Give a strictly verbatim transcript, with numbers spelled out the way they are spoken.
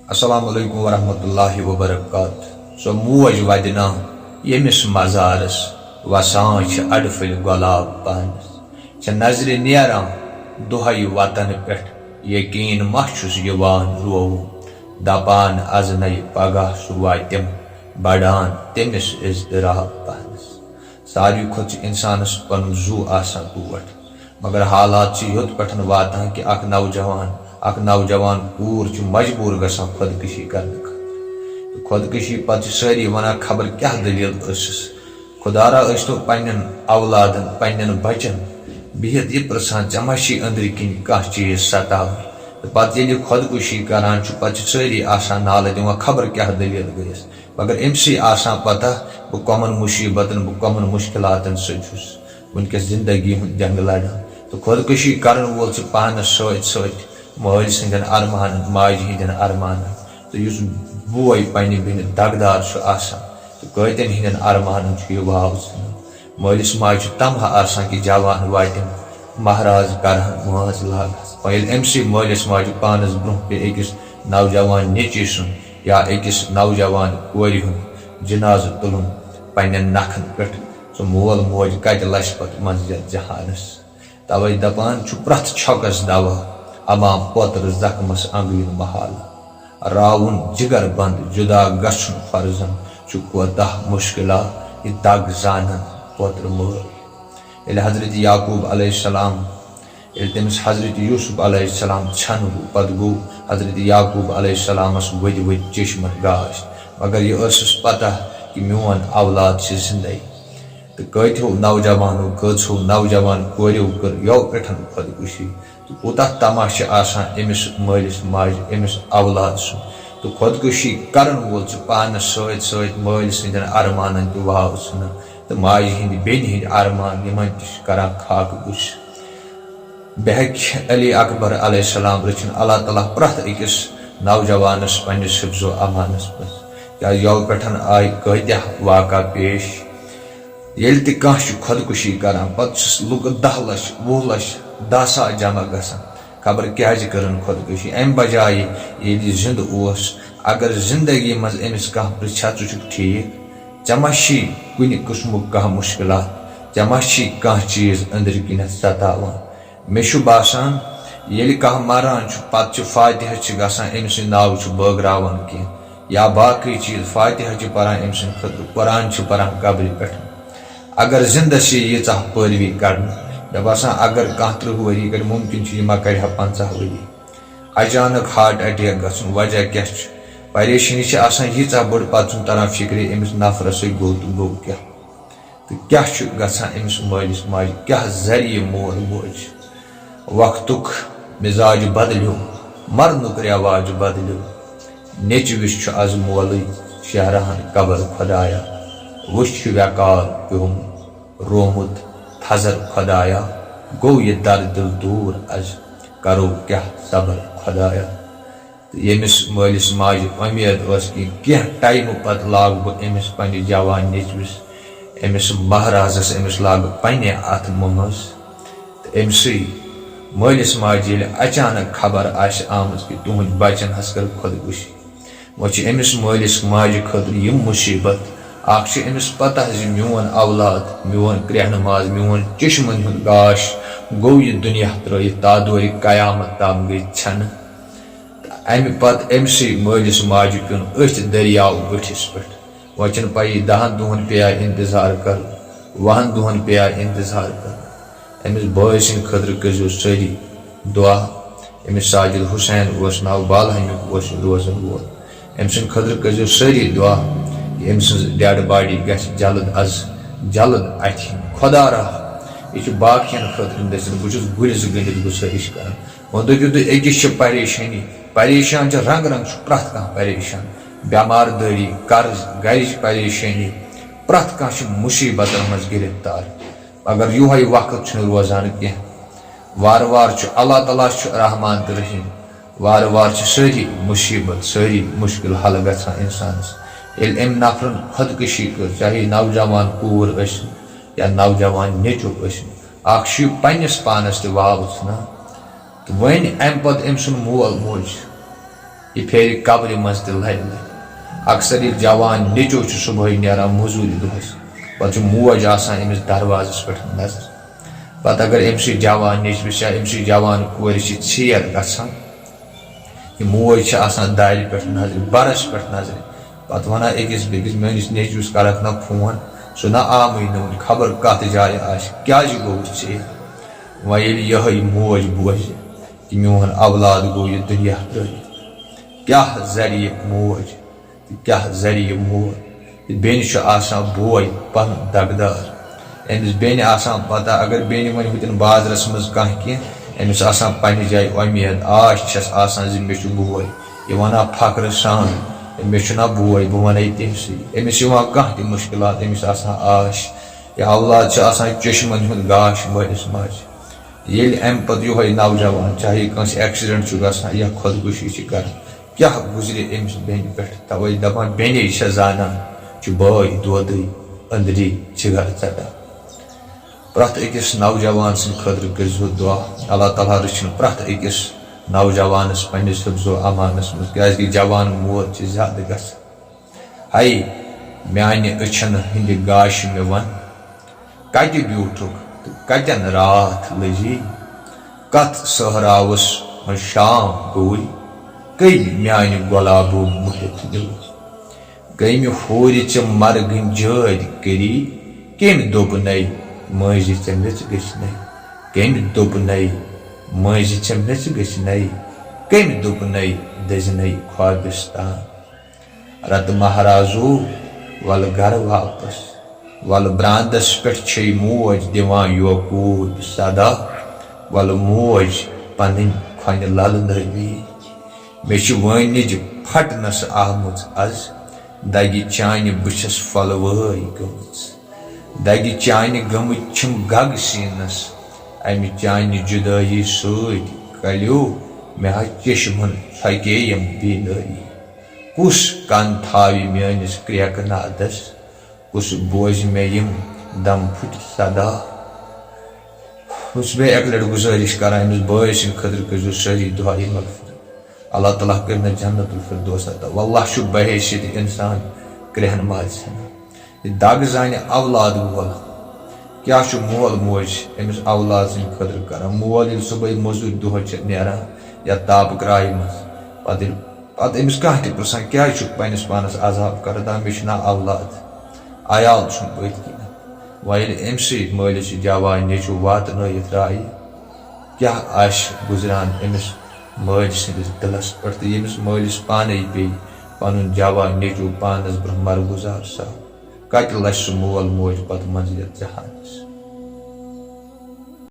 السلام علیکم ورحمۃ اللہ وبرکاتہ۔ سۄ موج وَدِ نا ییٚمِس مزارس، وسان چھِ اَڈٕ پھٔلۍ گۄلاب پانس۔ چھِ نظرِ نیران دۄہے وطن پٮ۪ٹھ، یقین ما چھُس یِوان رووُن۔ دپان از نَے پگاہ سُہ واتٮ۪م، بڑان تٔمِس اضطراب پانس۔ ساروی کھۄتہٕ چھُ انسانس پنُن زُو آسان ٹوٹھ، مگر حالات چھِ یوٚت پٮ۪ٹھ واتان کہِ اکھ نوجوان، اکھ نوجوان کوٗر چھِ مجبوٗر گژھان خۄدکٔشی کرنہٕ خٲطرٕ۔ تہٕ خۄدکٔشی پتہٕ چھِ سٲری ونان خبر کیٛاہ دٔلیٖل ٲسٕس۔ خۄدا را ٲسۍ تو پننٮ۪ن اولادن، پننٮ۪ن بچن بِہِتھ یہِ پرژھان، ژےٚ ما چھی أنٛدرۍ کِنۍ کانٛہہ چیٖز ستاوان؟ تہٕ پتہٕ ییٚلہِ یہِ خۄدکٔشی کران چھُ، پتہٕ چھِ سٲری آسان نالہٕ دِوان خبر کیٛاہ دٔلیٖل گٔیَس۔ مگر أمۍ سٕے آسان پتہ بہٕ کۄمن مُصیٖبتن، بہٕ کۄمن مُشکِلاتن سۭتۍ چھُس وٕنکیٚس زندگی ہُنٛد جنگ لڑان۔ تہٕ خۄدکٔشی کرن وول چھُ پانس سۭتۍ سۭتۍ مٲلۍ سٕنٛدٮ۪ن ارمانن، ماجہِ ہٕنٛدٮ۪ن ارمانن۔ تہٕ یُس بوے پننہِ بیٚنہِ دغدار چھُ آسان تہٕ کٲتٮ۪ن ہٕنٛدٮ۪ن ارمانن چھُ یہِ واو ژھٕنان۔ مٲلِس ماجہِ چھُ طمع آسان کہِ جوان واتن مہراز کرہن مٲنٛز لاگس۔ وۄنۍ ییٚلہِ أمۍ سٕے مٲلِس ماجہِ پانس برونٛہہ پیٚیہِ أکِس نوجوان نیٚچوۍ سُنٛد یا أکِس نوجوان کورِ ہُنٛد جنازٕ تُلُن پننٮ۪ن نکھن پٮ۪ٹھ، سُہ مول موج کتہِ لچھِ پتہٕ منزِ یتھ جہانس۔ توے دپان چھُ پرٛٮ۪تھ چھۄکس دوا، اما پوترٕ زخمس انگریٖن محالہ۔ راوُن جگر بند جدا گژھُن فرضن چھُ کوتاہ مشکلہ، یہِ دگ زانن پوترٕ مٲل۔ ییٚلہِ حضرت یعقوب علیہ السلام، ییٚلہِ تٔمِس حضرت یوسف علیہ السلام ژھٮ۪نہٕ گوٚو، پتہٕ گوٚو حضرت یعقوب علیہ السلامس ؤدۍ ؤدۍ چشمن گاش، مگر یہِ ٲسٕس پتہ کہِ میون اولاد چھِ زندے۔ تہٕ کٲتِہو نوجوانو، کٲژہو نوجوان کوریو کٔر یو پٮ۪ٹھ خۄدکُشی۔ تہٕ کوٗتاہ طمع چھِ آسان أمِس مٲلِس ماجہِ، أمِس اولاد سُنٛد۔ تہٕ خۄدکُشی کرن وول چھُ پانس سۭتۍ سۭتۍ مٲلۍ سٕنٛدٮ۪ن ارمانن تہِ واو ژھٕنان تہٕ ماجہِ ہٕنٛدۍ بیٚنہِ ہٕنٛدۍ ارمان، یِمن تہِ چھِ کران خاکہٕ بُش۔ بہٕ ہیٚکہِ علی اکبر علیہ السلام رٔچھِنۍ۔ اللہ تعالیٰ پرٛٮ۪تھ أکِس نوجوانس پننِس حفظ و امانس منٛز، کیٛازِ یَوٕ پٮ۪ٹھ آیہِ کٲتیٛاہ واقعہ پیش۔ ییٚلہِ تہِ کانٛہہ چھُ خۄدکُشی کران، پتہٕ چھِس لُکہٕ دَہ لَچھ، وُہ لَچھ، دَہ ساس جمع گژھان۔ خبر کیٛازِ کٔرٕن خۄدکُشی؟ اَمہِ بجایہِ ییٚلہِ یہِ زِندٕ اوس، اگر زندگی منٛز أمِس کانٛہہ پرٛژھِ ہا، "ژٕ چھُکھ ٹھیٖک؟ ژےٚ ما چھی کُنہِ قٕسمُک کانٛہہ مُشکلات؟ ژےٚ ما چھی کانٛہہ چیٖز أنٛدرۍ کِنٮ۪تھ ستاوان؟" مےٚ چھُ باسان، ییٚلہِ کانٛہہ مران چھُ، پتہٕ چھُ فاتحہ چھِ گژھان، أمۍ سٕنٛدِ ناوٕ چھُ بٲگراوان کینٛہہ یا باقٕے چیٖز، فاتحہ چھِ پران أمۍ سٕنٛدِ خٲطرٕ، قرآن چھِ پران قبرِ پٮ۪ٹھ۔ اگر زِندَس یی ییٖژاہ پٲروی کرنہٕ، مےٚ باسان، اگر کانٛہہ تٕرٛہ ؤری کرِ، مُمکِن چھُ، یہِ ما کرِ ہا پنٛژاہ ؤری۔ اچانک ہارٹ اٹیک گژھُن، وجہ کیٛاہ چھُ؟ پریشٲنی چھِ آسان ییٖژاہ بٔڑ، پتہٕ چھُنہٕ تران فِکرِ، أمِس نفرَس سۭتۍ گوٚو تہٕ گوٚو کیٛاہ؟ تہٕ کیٛاہ چھُ گژھان أمِس مٲلِس ماجہِ؟ کیٛاہ ذٔریعہٕ مول موج چھِ؟ وقتُک مِزاج بدلیو، مرنُک رٮ۪واج بدلیو۔ نیٚچوِس چھُ از مولٕے شہرہن قبر خۄدایا۔ وٕچھ چھُ وٮ۪قار پیومُت، رومُت تھزر خۄدایا۔ گوٚو یہِ درد دِل دوٗر از، کرو کیٛاہ صبر خۄدایا۔ تہٕ ییٚمِس مٲلِس ماجہِ اُمید ٲس کہِ کینٛہہ ٹایمہٕ پتہٕ لاگہٕ بہٕ أمِس پننِس جوان نیٚچوِس، أمِس مہرازس، أمِس لاگہٕ پننہِ اَتھٕ مٲنٛز۔ تہٕ أمۍ سٕے مٲلِس ماجہِ ییٚلہِ اچانک خبر آسہِ آمٕژ کہِ تُہنٛدۍ بچن حظ کٔر خۄدکُشی، وۄنۍ چھِ أمِس مٲلِس ماجہِ خٲطرٕ یِم مُصیٖبت۔ اکھ چھِ أمِس پتہ زِ میون اولاد، میون کرٛیٚہنہٕ ماز، میون چشمن ہُنٛد گاش گوٚو یہِ دُنیا ترٲوِتھ، تادورِ قیامت تام گٔے ژھٮ۪نہٕ۔ تہٕ اَمہِ پتہٕ أمۍ سٕے مٲلِس ماجہِ پیوٚن أتھۍ دٔریاو بٔٹھِس پٮ۪ٹھ۔ وۄنۍ چھِنہٕ پَیی دَہَن دۄہَن پیٚیا اِنتظار کَرُن، وُہَن دۄہَن پیٚیا اِنتظار کَرُن۔ أمِس بٲے سٕنٛدِ خٲطرٕ کٔرۍزیو سٲری دُعا۔ أمِس ساجد حسین اوس ناو، بالہٕ ہامیُک اوس یہِ روزَن وول۔ أمۍ سٕنٛدِ خٲطرٕ کٔرۍزیو سٲری دُعا کہِ أمۍ سٕنٛز ڈیڈ باڈی گژھِ جلد از جلد اَتھِ۔ خۄدا را، یہِ چھُ باقیَن خٲطرٕ دٔسِل، بہٕ چھُس گُرِس گٔنٛڈِتھ گُزٲرِش کران۔ وۄنۍ دٔپِو تُہۍ، أکِس چھِ پریشٲنی، پریشان چھِ رنٛگ رنٛگ، چھُ پرٛٮ۪تھ کانٛہہ پریشان، بٮ۪مار دٲری، قرض، گرِچ پریشٲنی، پرٛٮ۪تھ کانٛہہ چھُ مُصیٖبتن منٛز گِرفتار۔ مگر یِہوٚے وقت چھُنہٕ روزان کینٛہہ۔ وارٕ وارٕ چھُ، اللہ تعالیٰ چھُ رحمان تہٕ رحیٖم۔ وارٕ وارٕ چھِ سٲری مُصیٖبت، سٲری مُشکِل حل گژھان اِنسانَس۔ ییٚلہِ أمۍ نفرَن خۄدکٔشی کٔر، چاہے نوجوان کوٗر ٲسِن یا نوجوان نیٚچُو ٲسِن، اَکھ چھُ یہِ پنٛنِس پانَس تہِ واو ژھٕنان۔ تہٕ وۄنۍ اَمہِ پَتہٕ أمۍ سُنٛد مول موج، یہِ پھیرِ قبرِ منٛز تہِ لرِ لرِ۔ اکثر ییٚلہِ جوان نیٚچو چھُ صبحٲے نیران موٚزوٗرِ دۄہس، پتہٕ چھُ موج آسان أمِس دروازس پٮ۪ٹھ نظر۔ پتہٕ اگر أمۍ سٕے جوان نیٚچوِس یا أمۍ سٕے جوان کورِ چھِ ژیر گژھان، یہِ موج چھِ آسان دارِ پٮ۪ٹھ نظرِ، برس پٮ۪ٹھ نظرِ، پتہٕ ونان أکِس بیٚکِس، "میٲنِس نیٚچوِس کرکھ نہ فون، سُہ نہ آمٕے نہٕ وُنہِ، خبر کتھ جایہِ آسہِ، کیازِ گوٚوُے ژیر؟" وۄنۍ ییٚلہِ یِہوٚے موج بوزِ کہِ میون اولاد گوٚو یہِ دُنیا ترٲوِتھ، کیٛاہ ذرِ یہِ موج تہٕ کیٛاہ ذرِ یہِ مول؟ تہٕ بیٚنہِ چھُ آسان بوے پنُن دگدار۔ أمِس بیٚنہِ آسان پتہ، اگر بیٚنہِ وۄنۍ ہُتٮ۪ن بازرس منٛز کانٛہہ کینٛہہ، أمِس آسان پننہِ جایہِ اُمید، آش چھس آسان زِ مےٚ چھُ بوے۔ یہِ ونان فخرٕ سان، "مےٚ چھُنہ بوے، بہٕ ونَے تٔمۍ سٕے۔" أمِس یِوان کانٛہہ تہِ مُشکلات، أمِس آسان آش۔ یہِ اولاد چھُ آسان چشمن ہُنٛد گاش مٲلِس ماجہِ۔ ییٚلہِ اَمہِ پتہٕ یِہوٚے نوجوان، چاہے کٲنٛسہِ ایکسیڈنٹ چھُ گژھان یا خودکُشی چھِ کران، کیٛاہ گُزرِ أمِس بیٚنہِ پٮ۪ٹھ؟ توے دپان، بیٚنے چھےٚ زانان، چھُ بٲے دودٕے أنٛدری جگر ژٹان۔ پرٛٮ۪تھ أکِس نوجوان سٕنٛدِ خٲطرٕ کٔرۍزیو دُعا، اللہ تعالیٰ رٔچھِن پرٛٮ۪تھ أکِس نوجوانس پننِس حفظ و امانس منٛز، کیازِ کہِ جوان موت چھِ زیادٕ گژھان۔ ہے میانہِ أچھن ہٕنٛدِ گاشہِ مےٚ وَن، کتہِ بیوٗٹھُکھ تہٕ کتٮ۪ن راتھ لٔجی؟ کتھ صحراوس منٛز شام گوٚوٕے، کٔمۍ میانہِ گۄلابو مُہِتھ نیوٗ؟ کٔمۍ ہورِ ژےٚ مرگٕنۍ جٲدۍ کٔری؟ کٔمۍ دوٚپ نے مٔنٛزۍ ژےٚ میٚژ گٔژھۍ نے؟ کٔمۍ دوٚپ نے مٔنٛزۍ ژےٚ میٚژ گٔژھۍ نے؟ کٔمۍ دوٚپ نے دٔزۍ نے خوابِستان؟ رتہٕ مہرازو، ولہٕ گرٕ واپس۔ ولہٕ براندس پٮ۪ٹھ چھے موج دِوان یوکوٗب صدا۔ ولہٕ موج، پنٕنۍ کھۄنہِ للہٕ نٲوی۔ مےٚ چھِ وٲنِج پھٹنس آمٕژ از۔ دگہِ چانہِ بہٕ چھَس پھۄلہٕ وٲے گٔمٕژ۔ دگہِ چانہِ گٔمٕتۍ چھِم گگ سیٖنس۔ امہِ چانہِ جُدٲیی سۭتۍ کلیو مےٚ ہا چشمن ژھۄکے یِم بینٲیی۔ کُس کن تھاوِ میٲنِس کرٛیکہٕ نادس؟ کُس بوزِ مےٚ یِم دم پھٕٹۍ صدا؟ بہٕ چھُس بیٚیہِ اَکہِ لَٹہِ گُزٲرِش کران، أمِس بٲے سٕنٛدِ خٲطرٕ کٔرۍزیو سٲری دُعا یہِ مغفرت۔ اللہ تعالیٰ کٔرِنَس جنت الفردوس عطا۔ واللہ چھُ بحیثیت اِنسان کرٛہن ماز ژھٮ۪نان۔ یہِ دگ زانہِ اولاد وول۔ کیٛاہ چھُ مول موج أمِس اولاد سٕنٛدِ خٲطرٕ کران؟ مول ییٚلہِ صُبحٲے مٔزوٗرِ دۄہَس چھِ نیران یا تاپہٕ کرٛایہِ منٛز، پتہٕ ییٚلہِ پتہٕ أمِس کانٛہہ تہِ پرژھان، کیٛازِ چھُکھ پننِس پانس عذاب کران؟ دپان، مےٚ چھُنہ اولاد۔ عیال چھُم پٔتۍ کِنۍ۔ وۄنۍ ییٚلہِ أمۍ سٕے مٲلِس یہِ جوان نیٚچوٗ واتنٲیِتھ درٛایہِ، کیٛاہ آسہِ گُزران أمِس مٲلۍ سٕنٛدِس دِلس پٮ۪ٹھ؟ تہٕ ییٚمِس مٲلِس پانے پیٚیہِ پنُن جوان نیٚچوٗ پانس برٛونٛہہ مرگُزار سپدُن، کتہِ لچھِ سُہ مول موج پتہٕ منزلت جہانس؟